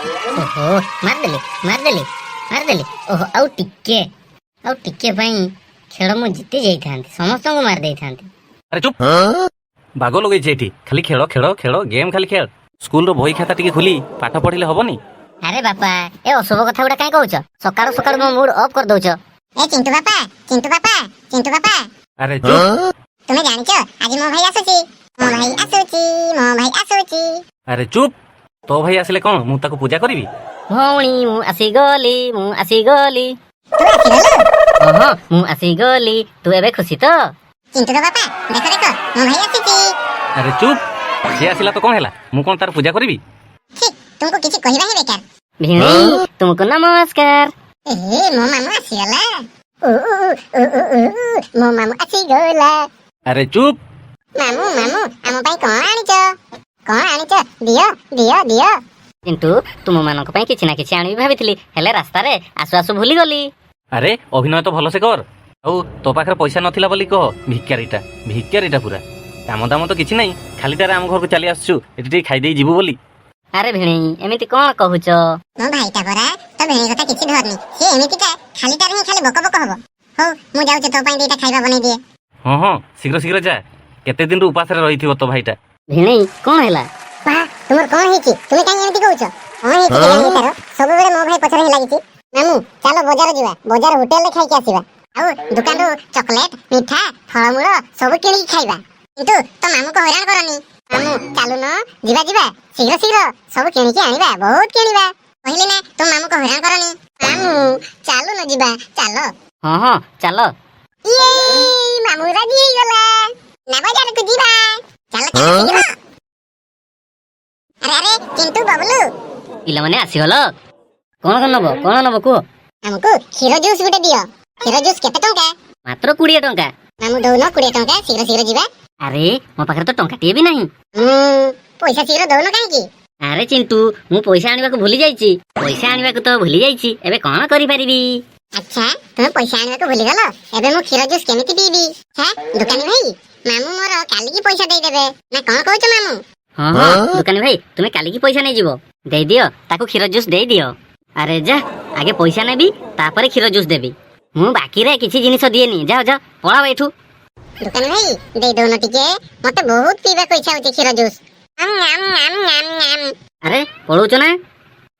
ଓହୋ, ମାରିଦେଲି, ମାରିଦେଲି, ମାରିଦେଲି। ଓହୋ, ଆଉ ଟିକେ, ଆଉ ଟିକେ ପାଇଁ ଖେଳ ମୁଁ ଜିତି ଯାଇଥାନ୍ତି, ସମସ୍ତଙ୍କୁ ମାରି ଦେଇଥାନ୍ତି। ଆରେ ଚୁପ୍, ବାଗ ଲଗେଇଛି ଏଠି। ଖାଲି ଖେଳ, ଖେଳ, ଖେଳ, ଗେମ୍ ଖାଲି ଖେଳ। ସ୍କୁଲର ବହି ଖାତା ଟିକେ ଖୋଲି ପାଠ ପଢିଲେ ହବନି? ଆରେ ବାପା, ଏ ଅଶୁଭ କଥା ଗୁଡା କାଇଁ କହୁଛ? ସକାଳୁ ସକାଳୁ ମୋ ମୁଡ୍ ଅଫ୍ କରିଦଉଛ। ଏ ଚିଣ୍ଟୁ ବାପା, ଚିଣ୍ଟୁ ବାପା, ଚିଣ୍ଟୁ ବାପା। ଆରେ ଚୁପ୍। ତୁମେ ଜାଣିଛ, ଆଜି ମୋ ଭାଇ ଆସୁଛି, ମୋ ଭାଇ ଆସୁଛି, ମୋ ଭାଇ ଆସୁଛି। ଆରେ ଚୁପ୍, ତୋ ଭାଇ ଆସିଲେ କଣ ମୁଁ ତାକୁ ପୂଜା କରିବି? ଭଉଣୀ, ମୁଁ ଆସିଗଲି, ମୁଁ ଆସିଗଲି। ତୁ ଆସିଗଲୁ? ହଁ, ମୁଁ ଆସିଗଲି। ତୁ ଏବେ ଖୁସି ତ? ଚିଣ୍ଟୁର ବାପା, ଦେଖ ଦେଖ, ମୋ ଭାଇ ଆସିଛି। ଆରେ ଚୁପ୍, ସେ ଆସିଲା ତ କଣ ହେଲା? ମୁଁ କଣ ତାର ପୂଜା କରିବି? ଛି, ତୁମକୁ କିଛି କହିବା ହିଁ ବେକାର। ଭିଣେଇ, ତୁମକୁ ନମସ୍କାର। ଏ ମୋ ମାମୁଁ ଆସିଗଲା। ଉ ଉ ଉ ଉ ଉ ଉ, ମୋ ମାମୁଁ ଆସିଗଲା। ଆରେ ଚୁପ୍। ମାମୁଁ, ମାମୁଁ, ଆମ ପାଇଁ କଣ ଆଣିଛ? କଣ ଆଣିଛ? ଦିଅ, ଦିଅ, ଦିଅ। କିନ୍ତୁ ତୁମମାନଙ୍କ ପାଇଁ କିଛି ନା କିଛି ଆଣିବି ଭାବିଥିଲି, ହେଲେ ରାସ୍ତାରେ ଆସୁ ଆସୁ ଭୁଲିଗଲି। ଆରେ ଅଭିନୟ ତ ଭଲସେ କର। ଆଉ ତୋ ପାଖରେ ପଇସା ନଥିଲା ବୋଲି କହ। ଭିକାରୀଟା, ଭିକାରୀଟା ପୁରା। କାମ ଦାମ ତ କିଛି ନାହିଁ, ଖାଲିଟାରେ ଆମ ଘରକୁ ଚାଲି ଆସୁଛୁ ଏଠି ଟିକେ ଖାଇଦେଇ ଯିବୁ ବୋଲି। ଆରେ ଭିଣେଇ, ଏମିତି କଣ କହୁଛ? ମୋ ଭାଇଟା ପରା ତୋ ଭିଣେଇ କଥା କିଛି ଧରନି। ସିଏ ଏମିତିଟା, ଖାଲିଟାରେ ହିଁ ଖାଲି ବକ ବକ ହବ। ହଉ, ମୁଁ ଯାଉଛି, ତୋ ପାଇଁ ଦିଟା ଖାଇବା ବନେଇ ଦିଏ। ହଁ, ଶୀଘ୍ର ଶୀଘ୍ର ଯା। କେତେ ଦିନରୁ ଉପାସରେ ରହିଥିବ ତୋ ଭାଇଟା। ଭିଣେଇ, କଣ ହେଲା? ବା, ତୁମର କଣ ହେଇଛି? ତୁମେ କାହିଁ ଏମିତି କହୁଛ? କଣ ହେଇଛି କେଜାଣି ତାର, ସବୁବେଳେ ମୋ ଭାଇ ପଛରେ ହିଁ ଲାଗିଛି। ମାମୁଁ, ଚାଲ ବଜାର ଯିବା, ବଜାର ହୋଟେଲରେ ଖାଇକି ଆସିବା। ଆଉ ଦୋକାନରୁ ଚକୋଲେଟ, ମିଠା, ଫଳମୂଳ ସବୁ କିଣିକି ଖାଇବା। କିନ୍ତୁ ତୋ ମାମୁଁକୁ ହଇରାଣ କରନି। ମାମୁଁ, ଚାଲୁନ, ଯିବା, ଯିବା, ଶୀଘ୍ର ଶୀଘ୍ର ସବୁ କିଣିକି ଆଣିବା, ବହୁତ କିଣିବା। କହିଲି ନା, ତୋ ମାମୁଁକୁ ହଇରାଣ କରନି। ମାମୁଁ, ଚାଲୁନ ଯିବା, ଚାଲ। ହଁ, ଚାଲ। ଇଏ, ମାମୁଁ ରାଜି ହେଇଗଲା ନା? ବଜାରକୁ ଯିବା, ଚାଲ, ଚାଲ ଶୀଘ୍ର। ଆରେ ଆରେ, ଚିଣ୍ଟୁ, ବବଲୁ। ପିଲାମାନେ, ଆସିଗଲ? କଣ କଣ ନବ, କଣ ନବ କୁହ? ଆମକୁ କ୍ଷୀର ଜୁସ୍ ଗୋଟେ ଦିଅ। କ୍ଷୀର ଜୁସ୍ କେତେ ଟଙ୍କା? ମାତ୍ର 20 ଟଙ୍କା। ମାମୁଁ, ଦଉନ 20 ଟଙ୍କା, ଶୀଘ୍ର ଶୀଘ୍ର ଯିବା। ଆରେ, ମୋ ପାଖରେ ତ ଟଙ୍କାଟିଏ ବି ନାହିଁ। ପଇସା ଶୀଘ୍ର ଦଉନ କାହିଁକି? ଆରେ ଚିଣ୍ଟୁ, ମୁଁ ପଇସା ଆଣିବାକୁ ଭୁଲି ଯାଇଛି। ପଇସା ଆଣିବାକୁ ତ ଭୁଲି ଯାଇଛି, ଏବେ କଣ କରିପାରିବି? ଆଚ୍ଛା, ତୁମେ ପଇସା ଆଣିବାକୁ ଭୁଲିଗଲ? ଏବେ ମୁଁ କ୍ଷୀର ଜୁସ୍ କେମିତି ପିଇବି? ହେ ଦୋକାନୀ ଭାଇ, ମାମୁଁ ମୋର କାଲିକି ପଇସା ଦେଇଦେବେ ନା କଣ କହୁଛ ମାମୁଁ? ହଁ, ଦୋକାନୀ ଭାଇ, ତୁମେ କାଲିକି ପଇସା ନେଇଯିବ। ଦେଇଦିଅ ତାକୁ, କ୍ଷୀର ଜୁସ୍ ଦେଇଦିଅ। ଆରେ ଯା, ଆଗେ ପଇସା ନେବି, ତାପରେ କ୍ଷୀର ଜୁସ୍ ଦେବି। ମୁଁ ବାକିରେ କିଛି ଜିନିଷ ଦିଏନି। ଯାଅ ଯାଅ, ପଳାଅ ଏଠୁ। ଦୋକାନୀ ଭାଇ, ଦେଇ ଦଉନ ଟିକେ, ମତେ ବହୁତ ପିଇବାକୁ ଇଚ୍ଛା ହଉଛି କ୍ଷୀର ଜୁସ୍। ଆମ୍, ଆମ୍, ଆମ୍, ଆମ୍, ଆମ୍। ଆରେ ପଳଉଛ ନା?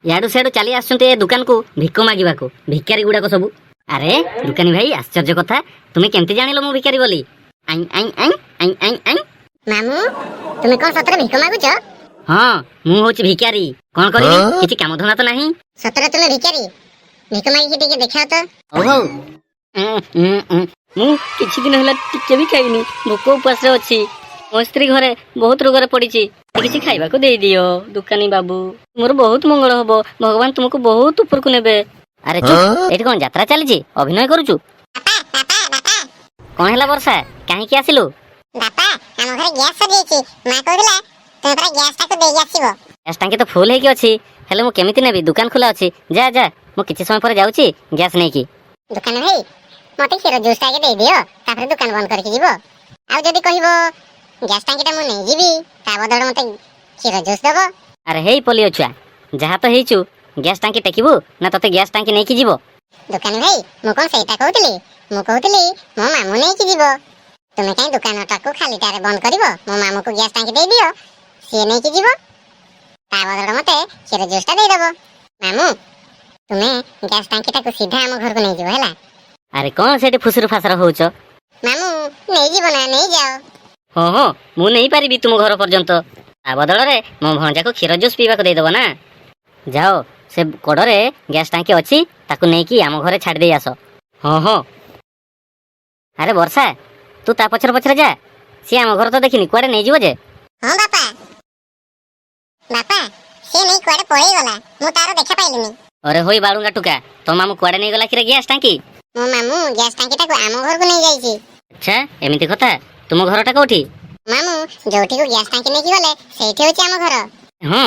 ଇଆଡୁ ସିଆଡୁ ଚାଲି ଆସୁଛନ୍ତି ଏ ଦୋକାନକୁ ଭିକ ମାଗିବାକୁ, ଭିକାରୀ ଗୁଡାକ ସବୁ। ଆରେ ଦୋକାନୀ ଭାଇ, ଆଶ୍ଚର୍ଯ୍ୟ କଥା, ତୁମେ କେମିତି ଜାଣିଲ ମୁଁ ଭିକାରୀ ବୋଲି? ଆଇଁ ଆଇଁ ଆଇଁ ଆଇଁ ଆଇଁ ଆଇଁ। ମାମୁଁ, ତୁମେ କଣ ସତରେ ଭିକ ମାଗୁଛ? ହଁ, ମୁଁ ହଉଛି ଭିକାରୀ। କଣ କରିବି, କିଛି କାମ ଧନ୍ଦା ତ ନାହିଁ। ସତରେ ତୁମେ ଭିକାରୀ? ଭିକ ମାଗିକି ଟିକେ ଦେଖାଅ ତ। ହଉ ହଉ। ଉଁ, ଉଁ, ଉଁ। ମୁଁ କିଛି ଦିନ ହେଲା ଟିକେ ବି ଖାଇନି, ଭୋକ ଉପାସରେ ଅଛି। ମୋ ସ୍ତ୍ରୀ ଘରେ ବହୁତ ରୋଗରେ ପଡିଛି। କିଛି ଖାଇବାକୁ ଦେଇଦିଅ ଦୋକାନୀ ବାବୁ, ମୋର ବହୁତ ମଙ୍ଗଳ ହବ। ଭଗବାନ ତୁମକୁ ବହୁତ ଉପରକୁ ନେବେ। ଆରେ ଚୁପ୍, ଏଠି କଣ ଯାତ୍ରା ଚାଲିଛି? ଅଭିନୟ କରୁଛୁ? ବାପା, ବାପା, ବାପା। କଣ ହେଲା ବର୍ଷା, କାହିଁକି ଆସିଲୁ? ବାପା, ଆମ ଘରେ ଗ୍ୟାସ୍ ସରିଯାଇଛି। ମା କହୁଥିଲା ତୁମେ ପରା ଗ୍ୟାସ୍ ଟାକୁ ଦେଇକି ଆସିବ। ଗ୍ୟାସ୍ ଟାଙ୍କି ତ ଫୁଲ ହେଇକି ଅଛି, ହେଲେ ମୁଁ କେମିତି ନେବି? ଦୋକାନ ଖୋଲା ଅଛି। ଯା ଯା, ମୁଁ କିଛି ସମୟ ପରେ ଯାଉଛି ଗ୍ୟାସ୍ ନେଇକି। ଦୋକାନ ଭାଇ, ମତେ କ୍ଷୀର ଜୁସ୍ ଟା ଆଗେ ଦେଇଦିଅ, ତାପରେ ଦୋକାନ ବନ୍ଦ କରିକି ଯିବ। ଆଉ ଯଦି କହିବ, ଗ୍ୟାସ୍ ଟାଙ୍କିଟା ମୁଁ ନେଇଯିବି, ତା ବଦଳରେ ମତେ କ୍ଷୀର ଜୁସ୍ ଦବ। ଆରେ ହେଇ ପୋଲିଓ ଛୁଆ, ଯାହା ତ ହେଇଛୁ, ଗ୍ୟାସ୍ ଟାଙ୍କି ଟେକିବୁ ନା ତତେ ଗ୍ୟାସ୍ ଟାଙ୍କି ନେଇକି ଯିବ? ଦୋକାନୀ ଭାଇ, ମୁଁ କଣ ସେଇଟା କହୁଥିଲି? ମୁଁ କହୁଥିଲି ମୋ ମାମୁଁ ନେଇକି ଯିବ। ତୁମେ କାହିଁ ଦୋକାନଟାକୁ ଖାଲିଟାରେ ବନ୍ଦ କରିବ? ମୋ ମାମୁଁକୁ ଗ୍ୟାସ୍ ଟାଙ୍କି ଦେଇଦିଅ, ସିଏ ନେଇକି ଯିବ। ତା ବଦଳରେ ମତେ କ୍ଷୀର ଜୁସ୍ ଟା ଦେଇଦବ। ମାମୁଁ, ତୁମେ ଗ୍ୟାସ୍ ଟାଙ୍କିଟାକୁ ସିଧା ଆମ ଘରକୁ ନେଇଯିବ, ହେଲା? ଆରେ କଣ ସେଠି ଫୁସୁରୁ ଫାସର ହଉଛ? ମାମୁଁ, ନେଇଯିବ ନା? ନେଇଯାଅ। ହଁ, ମୁଁ ନେଇପାରିବି ତୁମ ଘର ପର୍ଯ୍ୟନ୍ତ। ତା ବଦଳରେ ମୋ ଭଣଜାକୁ କ୍ଷୀର ଜୁସ୍ ପିଇବାକୁ ଦେଇଦବ ନା? ଯାଅ, ସେ କଡ଼ରେ ଗ୍ୟାସ୍ ଟାଙ୍କି ଅଛି, ତାକୁ ନେଇକି ଆମ ଘରେ ଛାଡ଼ି ଦେଇ ଆସ। ହଁ, ଆରେ ବର୍ଷା, ତୁ ତା ପଛରେ ପଛରେ ଯା। ସିଏ ଆମ ଘର ତ ଦେଖିନି, କୁଆଡ଼େ ନେଇଯିବ ଯେ? ହଁ ବାପା। ବାପା, ସିଏ ନେଇ କୁଆଡେ ପଳେଇଗଲା, ମୁଁ ତାର ଦେଖା ପାଇଲିନି। ଅରେ ହୋଇ ବାଳୁଙ୍ଗା ଟୁକା, ତୋ ମାମୁଁ କୁଆଡ଼େ ନେଇଗଲା କିରେ ଗ୍ୟାସ୍ ଟାଙ୍କି? ମୋ ମାମୁଁ ଗ୍ୟାସ୍ ଟାଙ୍କିଟାକୁ ଆମ ଘରକୁ ନେଇଯାଇଛି। ଆଚ୍ଛା, ଏମିତି କଥା। ତୁମ ଘରଟା କୋଉଠି? ମାମୁଁ ଯୋଉଠିକୁ ଗ୍ୟାସ୍ ଟାଙ୍କି ନେଇକି ଗଲେ, ସେଇଠି ହଉଛି ଆମ ଘର। ହଁ,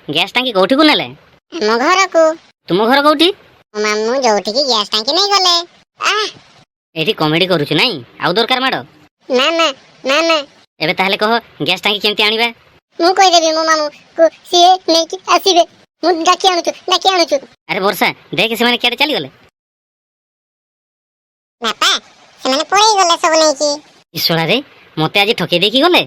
ଗ୍ୟାସ୍ ଟାଙ୍କି କୋଉଠିକୁ ନେଲେ? ଆମ ଘରକୁ। ତୁମ ଘର କୋଉଠି? ମୋ ମାମୁଁ ଯୋଉଠିକି ଗ୍ୟାସ୍ ଟାଙ୍କି ନେଇ ଗଲେ। ଆহ! ଏଇଠି କମେଡି କରୁଛୁ ନାଇଁ? ଆଉ ଦରକାର ମାଡ଼? ନା ନା ନା ନା। ଏବେ ତାହେଲେ କହ, ଗ୍ୟାସ୍ ଟାଙ୍କି କେମିତି ଆଣିବା? ମୁଁ କହିଦେବି ମୋ ମାମୁଁକୁ, ସିଏ ନେଇକି ଆସିବେ। ମୁଁ ଡାକି ଆଣୁଛୁ, ଡାକି ଆଣୁଛୁ। ଆରେ ବର୍ଷା, ଦେଖେ ସେମାନେ କିଆଡ଼େ ଚାଲିଗଲେ। ବାପା, ସେମାନେ ପଳେଇ ଗଲେ ସବୁ ନେଇକି। ଈଶ୍ୱରାରେ, ମତେ ଆଜି ଠକେଇ ଦେଇକି ଗଲେ।